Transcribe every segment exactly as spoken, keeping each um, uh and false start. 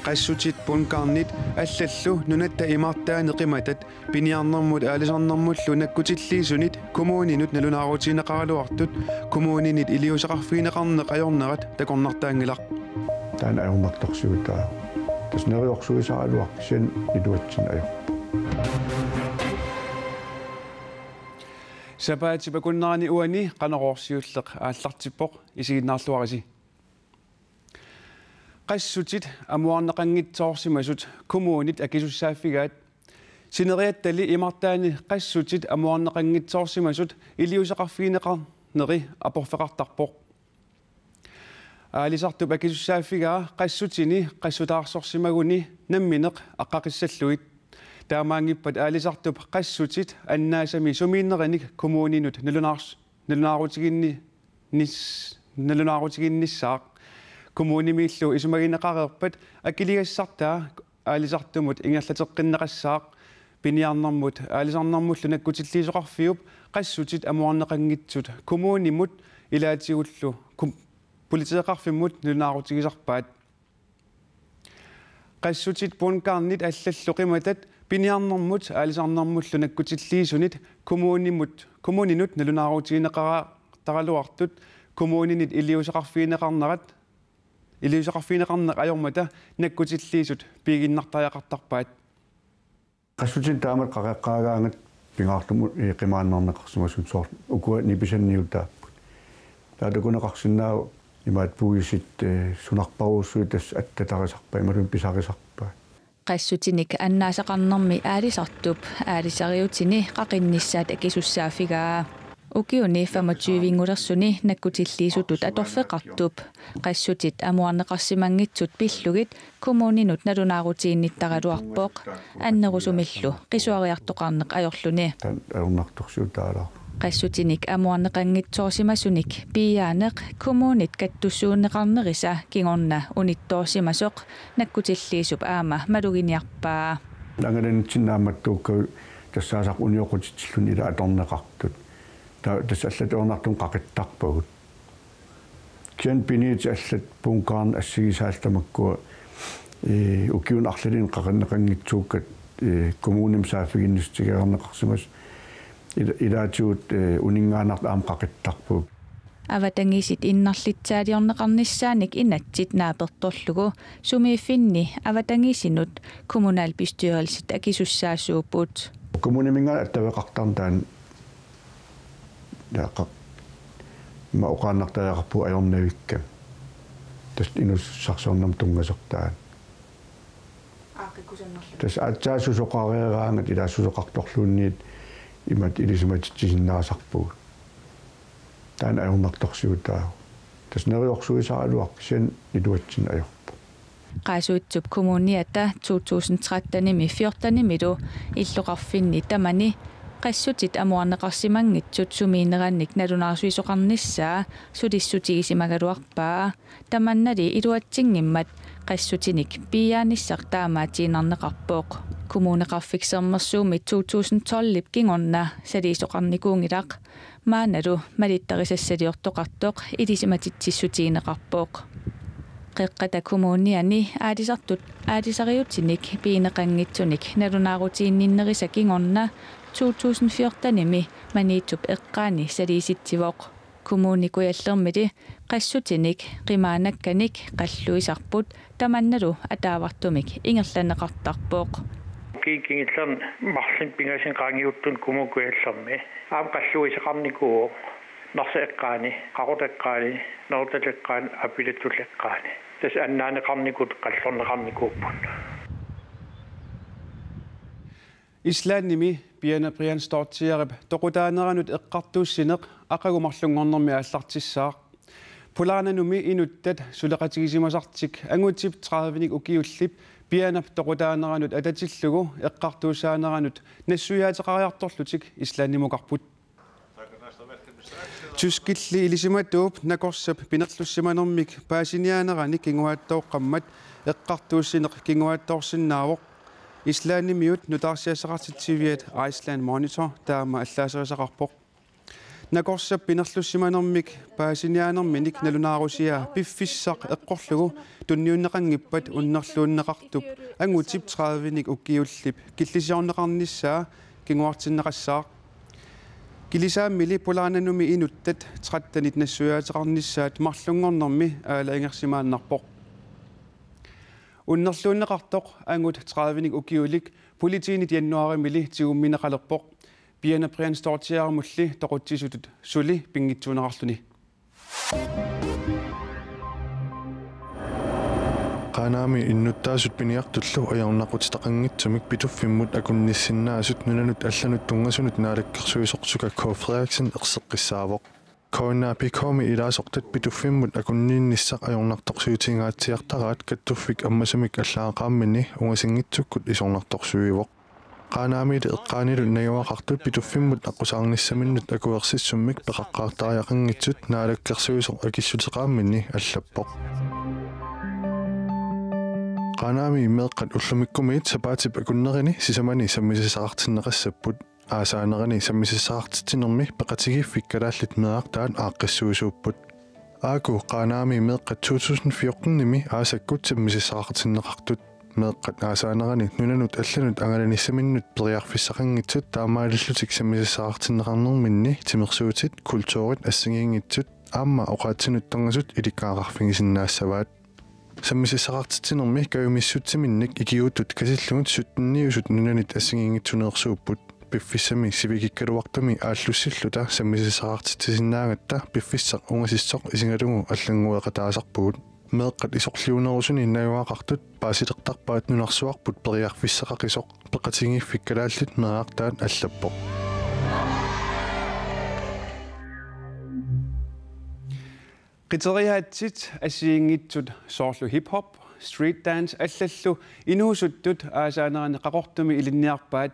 Qassutit Bundgarnit allallu nunatta imartaani qimatat piniarnermut aalisarnermullu nakkutilliisunit kommuninut nalunaarutigineqaraluartut kommuninit iliuuseqarfigineqarneq ajornerat takornartaanngilaq. Taanna ajornartorsiutaavoq. Tassa neriorsuisaraluarpoq, kisianni iluatsinneq ajorpoq. Sapaatip akunnerani uani Qanorooq siulleq aallartippoq, isiginnaarluarisi. Qassutit amuarneqanngitsoorsimasut kommunit akisussaaffigaat. Sineriattali imartaani qassutit amuarneqanngitsoorsimasut iliuuseqarfigineqarneri aporfeqartarpoq. Aalisartup akisussaaffigaa qassutini qassutaarsorsimaguni nammineq aqqaqissallugit. Taamaanngippat aalisartup qassutit annaasami sumiinneranik kommuninut nalunaars-, nalunaarutiginni-, nis-, nalunaarutiginnissaaq. Kommunimiillu isumagineqareerpat akiligassartaa aalisartumut ingerlateqqinneqassaaq. Piniarnermut aalisarnermullu nakkutilliisoqarfiup qassutit amuarneqanngitsut kommunimut ilaatigullu kom-, politeeqarfimmut nalunaarutigisarpaat. Qassutit Bundgarnit allallu qimatat piniarnermut aalisarnermullu nakkutilliisunit kommunimut, kommuninut nalunaarutigineqartaraluartut kommuninit iliuuseqarfigineqarnerat, iliuuseqarfigineqarneq ajormata nakkutilliisut piiginnartariaqartarpaat. Qassutit taamatut qaqeqqaagaangat pingaartumik, ee, qimaannarneqarsimasut, soorlu ukua nipisanniutaapput. Taava takuneqarsinnaavoq imaattoq puisit, ee, sunarparujussuit tassa attatarisarpaat, imaluunniit pisarisarpaat. Qassutinik annaasaqarnermi aalisartup aalisariutini qaqinnissaat akisussaaffigaa. Ukiuni femogtyve-ngulersuni nakkutilliisutut atorfeqartup qassutit amuarneqarsimanngitsut pillugit kommuninut nalunaarutiginnittaraluarpoq, annerusumillu qisuariartoqarneq ajorluni. Taanna ajornartorsiutaalaarpoq. Qassutinik amuarneqanngitsoorsimasunik piiaaneq kommunit kattussuunneqarnerisa kingorna unittoorsimasoq nakkutilliisup aamma maluginiarpaa. Angalanitsinni naammattuukkagut tassaasarput unioqqutitsilluni ilaa atorneqartut. Ta-, tassa allat ajornartumik qaqittarpagut. Kisianni piniatit allat Bundgarnit assigisaallu tamakkua, ee, ukiuni arlalinni qaqinneqanngitsuukkat, ee, kommunimi saaffiginnissutigereerneqarsimasut ila-, ilaatigut, ee, uninngaannartut aamma qaqittarpagut. Avatangiisit innarlitsialiorneqarnissaanik inatsit naapertorlugu sumiiffinni avatangiisinut kommunalbestyrelsit akisussaasuupput. Kommuniminngaanniit attaveqartarneq taanna, taava qa-, ima oqaannartariaqarpugut ajornavikkami. Tassa inuussutissarsiornermut tunngasoq taanna. Aaqqikkusunnerlugu. Tassa aatsaat susoqareeraangat ilaa susoqartorluunniit imatut ilisimatitsisinnaasarpugut. Taanna ajornartorsiutaavoq. Tassa neriorsuisaraluarpoq, kisianni iluatsinneq ajorpoq. Qaasuitsup Kommuniata to tusind tretten-imi fjorten-imilu illoqarfinni tamani qassutit amuarneqarsimanngitsut sumiinnerannik nalunaarsuisoqarnissaa sulissutigisimagaluarpaa. Tamannali iluatsinngimmat qassutinik piiaanissaq taamaatiinnarneqarpoq. Kommuneqarfik Sermersuumi to tusind tolv-ip kingorna saliisoqarnikuunngilaq. Maannalu malittarisassaliortoqartoq ilisimatitsissutigineqarpoq. Qeqqata Kommuniani aalisartut aalisariutinik pigineqanngitsunik nalunaarutiginninnerisa kingorna to tusind fjorten-imi Maniitsup eqqaani saliisitsivoq. Kommune Kujallermili qassutinik qimaannakkanik qalluisarput tamannalu ataavartumik ingerlanneqartarpoq. Ukiuni kingullerni marlunni pingasuni qaangiuttuni Kommune Kujallermi aamma qalluisoqarnikuuvoq Narsap eqqaani, Qaqortup eqqaani, Nanortallip eqqaani, Aappilattuullip eqqaani. Tassa annaaneqarnikut qallorneqarnikuupput. Islandimi Birna Brjánsdóttirip toqutaaneranut eqqartuussineq aqagu marlunngornermi aallartissaaq. Polaarnanumi inuttat suleqatigisimasartik angutip tredivenik ukiullip Birnap toqutaaneranut atatillugu eqqartuussaaneranut nassuiaateqariartorlutik Islandimukarput. Tyskilli ilisimatuup nakorsap pinerlussimanermik paasiniaanerani kinguaattooqqammat eqqartuussineq kinguaattoorsinnaavoq. Islandimiut nutaarsiassaqartitsiviat Iceland Monitor taama allaaserisaqarpoq. Nakorsap pinerlussimanermik paasiniaanerminik nalunaarusiaa piffissaq eqqorlugu tunniunneqanngippat unnerluunneqartup angutip tredivenik ukiullip killisiorneqarnissaa kinguartinneqassaaq. Kilisaammili pulaananumi inuttat trettenit nassuiaateqarnissaat marlunngornermi aalajangersimaannarpoq. Unnerluunneqartoq angut tredivenik ukiulik politiinit januaarimili tigummineqalerpoq. Piana Briansdottiarimulli toqutsisutut suli pinngitsuunerarluni. Qaanaami innuttaasut piniartullu ajornaqutitaqanngitsumik Pituffimmut akunnissinnaasut nunanut allanut tunngasunut naalakkersuisoq Suka K. Frederiksen erseqqissaavoq. K N A P K-mi ilaasortat Pituffimmut akunninnissaq ajornartorsiutigingaatsiartaraat kattuffik ammasumik allaaqaammini ungasinngitsukkut isornartorsiuivoq. Qaanaamiilli eqqaanilu najugaqartut Pituffimmut aqqusaarnissaminnut akuersissummik peqaqqaartariaqanngitsut naalakkersuisoq akissuteqaammini allappoq. Qaanaami meeqqat ullumikkumiit sapaatip akunnerini sisamani sammisassaqartinneqassapput. Aasaanerani sammisassaqartitsinermi peqatigiiffik Kalaallit Meerartaat aaqqissuisuupput. Aaku Qaanaami meeqqat to tusind fjortenimi aasakkut sammisassaqartinneqartut. Meeqqat aasaanerani nunanut allanut angalanissaminnut periarfissaqanngitsut taamaalillutik sammisassaqartinneqarnerminni timersuutit, kulturit assigiinngitsut aamma oqaatsinut tunngasut ilikkagaqarfigisinnaassavaat. Sammisassaqartitsinermi kajumissutsiminnik ikiuuttut kasillugit sytteniusut nunanit assigiinngitsuneersuupput. Piffissami sivikikkaluartumi aallussilluta sammisassaqartitsisinnaagatta piffissaq ungasissoq isigalugu allanngueqataasarpugut. Meeqqat isorliunerusuni najugaqartut paasilertarpaat nunarsuarput periarfissaqaqisoq, peqatigiiffik Kalaallit Meerartaat allappoq. Qiteriaatsit assigiinngitsut soorlu hiphop, street dance allallu inuusuttut aasaanerani Qaqortumi ilinniarpaat.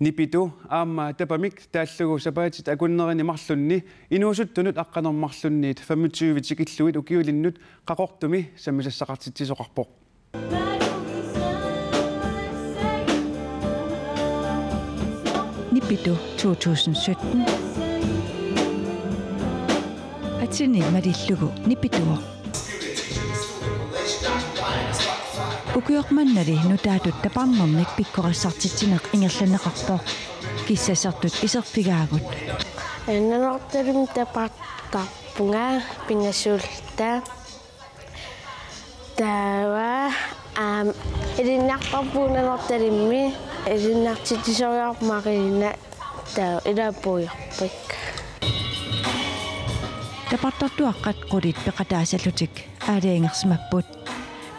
Nipitu aamma Tapamik taallugu sapaatit akunnerini marlunni inuusuttunut aqqaneq-marlunniit femogtyve tikillugit ukiulinnut Qaqortumi sammisassaqartitsisoqarpoq. Nipitu to tusind sytten. Atini malillugu Nipituvoq. Ukioq mannali nutaatut taparnermik pikkorissartitsineq ingerlanneqarpoq. Kissassartut iserfigaagut. Nanortalimmi tapartarpunga pingasuulluta. Taava aamma ilinniarparput Nanortalimmi, ilinniartitsisoriarput Marina, taava ilaa puiorpik. Tapartartuaqqat qulit peqataasallutik aalajangersimapput.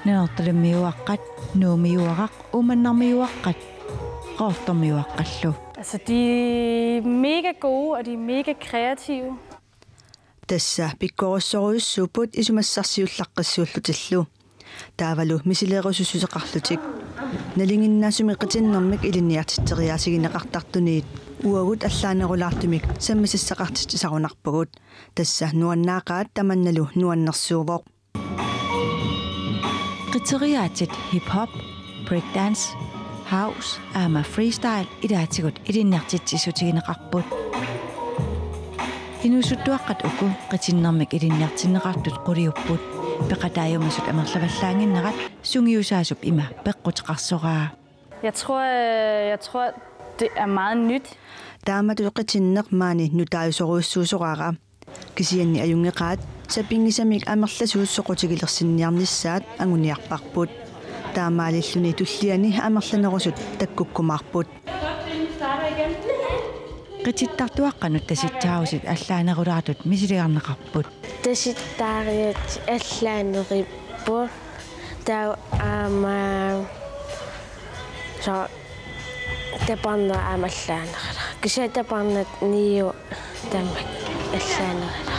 Nanortalimmiuaqqat, Nuummiuaraq, Uummannarmiuaqqat, Qaqortormiuaqqallu. Altså, de er mega gode, og de er mega kreative. Tassa pikkorissorujussuupput isumassarsiullaqqissuullutillu. Taavalu misileerusussuseqarlutik. Nalinginnaasumik qitinnermik ilinniartitseriaasigineqartartuniit uagut allaanerulaartumik sammisassaqartitsisarunarpugut. Tassa nuannaaqaat tamannalu nuannersuuvoq. Qiteriaatsit hiphop, breakdance, house aamma freestyle ilaatigut ilinniartitsissutigineqarput. Inuusuttuaqqat uku qitinnermik ilinniartinneqartut quliupput. Peqataajumasut amerlavallaannginnerat sungiusaasup ima peqquteqarsoraa. Jeg tror, øh, jeg tror, det er meget nyt. Taamatut qitinneq maani nutaajusorujussuusoraara. Kisianni ajunngeqaat sapinngisamik amerlasuut soqutigilersinniarnissaat anguniarparput. Taamaalilluni tulliani amerlanerusut takkukkumaarput. Qitittartuaqqanut tasitsaarutit allaanerulaartut misiligarneqarput. Tasittaariat allaaneripput. Taava aamma soorlu taparneq aamma allaanerulaaraa. Kisianni taparneq niu tamakku allaanerulaaraa.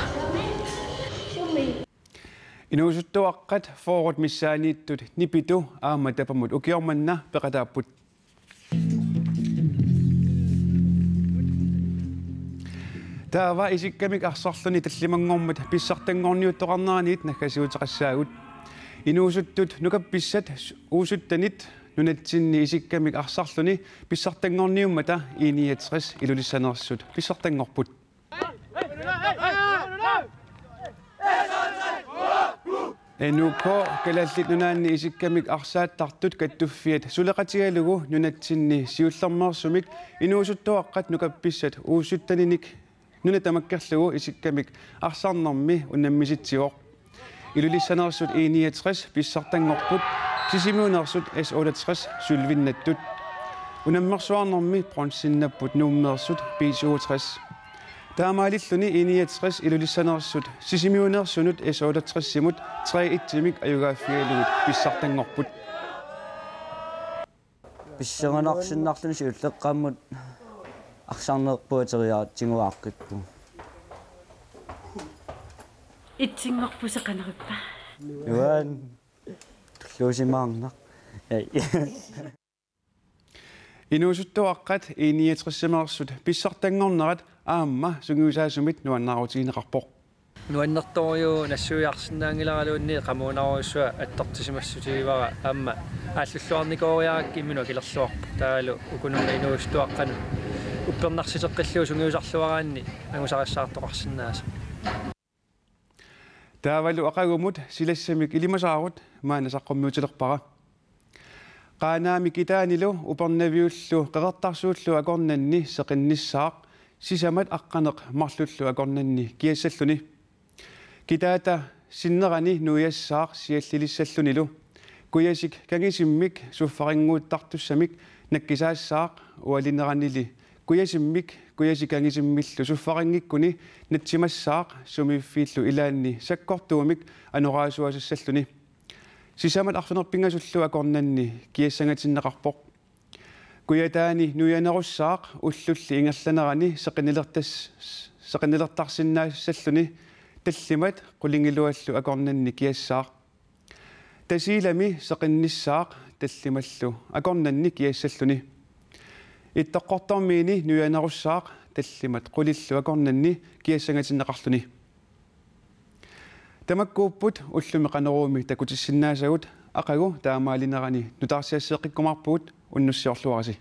Inuusuttuaqqat fyrret missaanniittut Nipitu aamma Tapamut ukioq manna peqataapput. Taava isikkamik arsarluni tallimanngormat pissartanngorniuttoqarneraniit naggasiuteqassaagut. Inuusuttut nukappissat uusuttanit nunatsinni isikkamik arsarluni pissartanngorniummata I niogtres Ilulissaneersut pissartanngorput. N U K Kalaallit Nunaanni isikkamik arsaattartut kattuffiat suleqatigalugu nunatsinni siullermeersumik inuusuttuaqqat nukappissat U sytteninik nuna tamakkerlugu isikkamik arsarnermi unammisitsivoq. Ilulissaneersut I niogtres pissartanngorput, Sisimiuneersut S otteogtres sølvinnattut. Unammersuarnermi bronzinnapput Nuummeersut B syvogtres. Taamaalilluni I niogtres Ilulissaneersut Sisimiuneersunut S otteogtres-imut tre et-imik ajugaaffigalugit pissartanngorput. Pissanganarsinnarluni siulleqqaammut arsarnerput ateriaratsinguaaqqippu. Itsinngorpusi qanorippa? Juan. Tulluusimaarnaq. Ei. Inuusuttuaqqat I niogtres-imeersut pissartanngornerat aamma sungiusaasumit nuannaarutigineqarpoq. Nuannertorujuk nassuiarsinnaanngilaraluunniit qamuunarujussuaq attortisimassutigivara aamma aallulluarnikooriarakku imminut akilerluarpoq. Taavalu ukununga inuusuttuaqqanut uppernarsiteqqillugu sungiusarluaraanni angusarissaartoqarsinnaasoq. Taavalu aqagumut silassamik ilimasaarut maanna saqqummiutilerpara. Qaanaami Kitaanilu Upernaviullu Qeqertarsuullu akornanni seqinnissaaq sisamat aqqaneq marlullu akornanni kiassalluni. Kitaata sinnerani nuiassaaq siallilissallunilu. Kujasik kangisimmik suffarinnguuttartussamik nakkisaassaaq ualineranili kujasimmik kujasik kangisimmillu suffarinngikkuni natsimassaaq sumiiffiillu ilaanni sakkortuumik anoraasuasassalluni. Sisamat arfineq-pingasullu akornanni kiassangatinneqarpoq. Kujataani nuianerussaaq ullulli ingerlanerani seqinnilertas-, seqinnilertarsinnaassalluni tallimat qulingiluallu akornanni kiassaaq. Tasiilami seqinnissaaq tallimallu akornanni kiassalluni. Ittoqqortoormiini nuianerussaaq tallimat qulillu akornanni kiassangatinneqarluni. Tamakkuupput ullumi Qanoruumi takutissinnaasagut, aqagu taamaalinerani nutaarsiasseeqqikkumaarpugut, unnussiorluarisi.